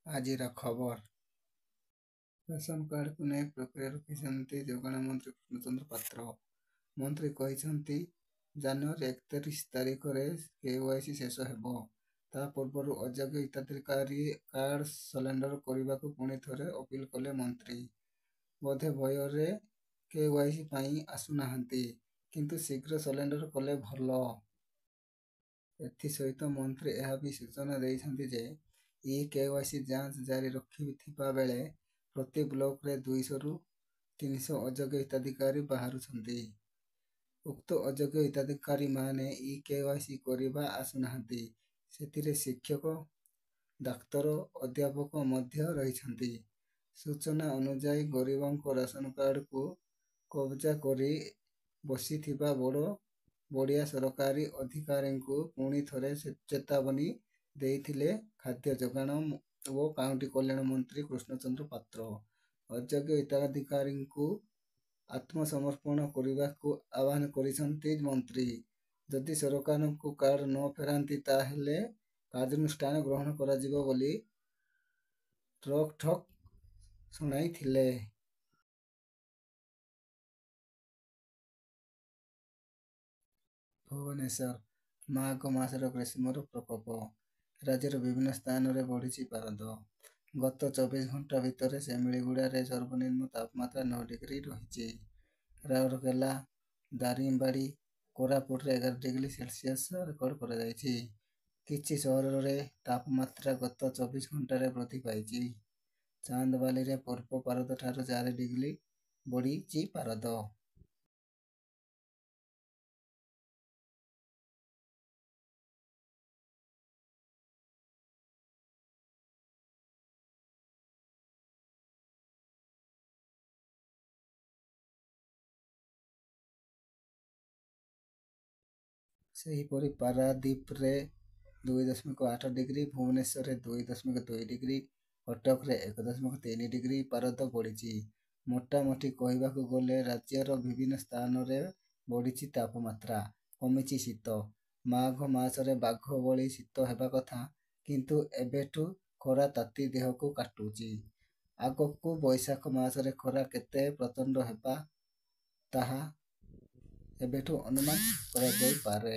ଆଜିର ଖବର। ରାସନ କାର୍ଡକୁ ନେଇ ପ୍ରତିକ୍ରିୟା ରଖିଛନ୍ତି ଯୋଗାଣ ମନ୍ତ୍ରୀ କୃଷ୍ଣଚନ୍ଦ୍ର ପାତ୍ର। ମନ୍ତ୍ରୀ କହିଛନ୍ତି, ଜାନୁଆରୀ 31 ତାରିଖରେ କେୱାଇସି ଶେଷ ହେବ। ତା ପୂର୍ବରୁ ଅଯୋଗ୍ୟ ହିତାଧିକାରୀ କାର୍ଡ ସରେଣ୍ଡର କରିବାକୁ ପୁଣି ଥରେ ଅପିଲ କଲେ ମନ୍ତ୍ରୀ। ବୋଧେ ଭୟରେ କେୱାଇସି ପାଇଁ ଆସୁନାହାନ୍ତି। କିନ୍ତୁ ଶୀଘ୍ର ସରେଣ୍ଡର କଲେ ଭଲ। ଏଥିସହିତ ମନ୍ତ୍ରୀ ଏହା ବି ସୂଚନା ଦେଇଛନ୍ତି ଯେ, ଇ-କେୱାଇସି ଯାଞ୍ଚ ଜାରି ରଖିଥିବା ବେଳେ ପ୍ରତି ବ୍ଲକରେ 200ରୁ 300 ଅଯୋଗ୍ୟ ହିତାଧିକାରୀ ବାହାରୁଛନ୍ତି। ଉକ୍ତ ଅଯୋଗ୍ୟ ହିତାଧିକାରୀମାନେ ଇ-କେୱାଇସି କରିବା ଆସୁନାହାନ୍ତି। ସେଥିରେ ଶିକ୍ଷକ, ଡାକ୍ତର, ଅଧ୍ୟାପକ ମଧ୍ୟ ରହିଛନ୍ତି। ସୂଚନା ଅନୁଯାୟୀ, ଗରିବଙ୍କ ରାସନକାର୍ଡକୁ କବଜା କରି ବସିଥିବା ବଡ଼ ବଡ଼ିଆ ସରକାରୀ ଅଧିକାରୀଙ୍କୁ ପୁଣି ଥରେ ଚେତାବନୀ ଦେଇଥିଲେ ଖାଦ୍ୟ ଯୋଗାଣ ଓ ଖାଉଟି କଲ୍ୟାଣ ମନ୍ତ୍ରୀ କୃଷ୍ଣଚନ୍ଦ୍ର ପାତ୍ର। ଅଯୋଗ୍ୟ ହିତାଧିକାରୀଙ୍କୁ ଆତ୍ମସମର୍ପଣ କରିବାକୁ ଆହ୍ୱାନ କରିଛନ୍ତି ମନ୍ତ୍ରୀ। ଯଦି ସରକାରଙ୍କୁ କାର୍ଡ ନ ଫେରାନ୍ତି ତାହେଲେ କାର୍ଯ୍ୟାନୁଷ୍ଠାନ ଗ୍ରହଣ କରାଯିବ ବୋଲି ରୋକଠୋକ୍ ଶୁଣାଇଥିଲେ। ଭୁବନେଶ୍ୱର, ମାଘ ମାସର ଗ୍ରୀଷ୍ମର ପ୍ରକୋପ। ରାଜ୍ୟର ବିଭିନ୍ନ ସ୍ଥାନରେ ବଢ଼ିଛି ପାରଦ। ଗତ 24 ଘଣ୍ଟା ଭିତରେ ସେମିଳିଗୁଡ଼ାରେ ସର୍ବନିମ୍ନ ତାପମାତ୍ରା 9 ଡିଗ୍ରୀ ରହିଛି। ରାଉରକେଲା, ଦାରିଙ୍ଗବାଡ଼ି, କୋରାପୁଟରେ 11 ଡିଗ୍ରୀ ସେଲସିୟସ ରେକର୍ଡ କରାଯାଇଛି। କିଛି ସହରରେ ତାପମାତ୍ରା ଗତ 24 ଘଣ୍ଟାରେ ବୃଦ୍ଧି ପାଇଛି। ଚାନ୍ଦବାଲିରେ ପୂର୍ବ ପାରଦଠାରୁ 4 ଡିଗ୍ରୀ ବଢ଼ିଛି ପାରଦ। ସେହିପରି ପାରାଦୀପରେ 2.8 ଡିଗ୍ରୀ, ଭୁବନେଶ୍ୱରରେ 2.2 ଡିଗ୍ରୀ, କଟକରେ 1.3 ଡିଗ୍ରୀ ପାରଦ ବଢ଼ିଛି। ମୋଟାମୋଟି କହିବାକୁ ଗଲେ ରାଜ୍ୟର ବିଭିନ୍ନ ସ୍ଥାନରେ ବଢ଼ିଛି ତାପମାତ୍ରା, କମିଛି ଶୀତ। ମାଘ ମାସରେ ବାଘ ଭଳି ଶୀତ ହେବା କଥା, କିନ୍ତୁ ଏବେଠୁ ଖରା ତାତି ଦେହକୁ କାଟୁଛି। ଆଗକୁ ବୈଶାଖ ମାସରେ ଖରା କେତେ ପ୍ରଚଣ୍ଡ ହେବ ତାହା ଏବେଠୁ ଅନୁମାନ କରାଯାଇପାରେ।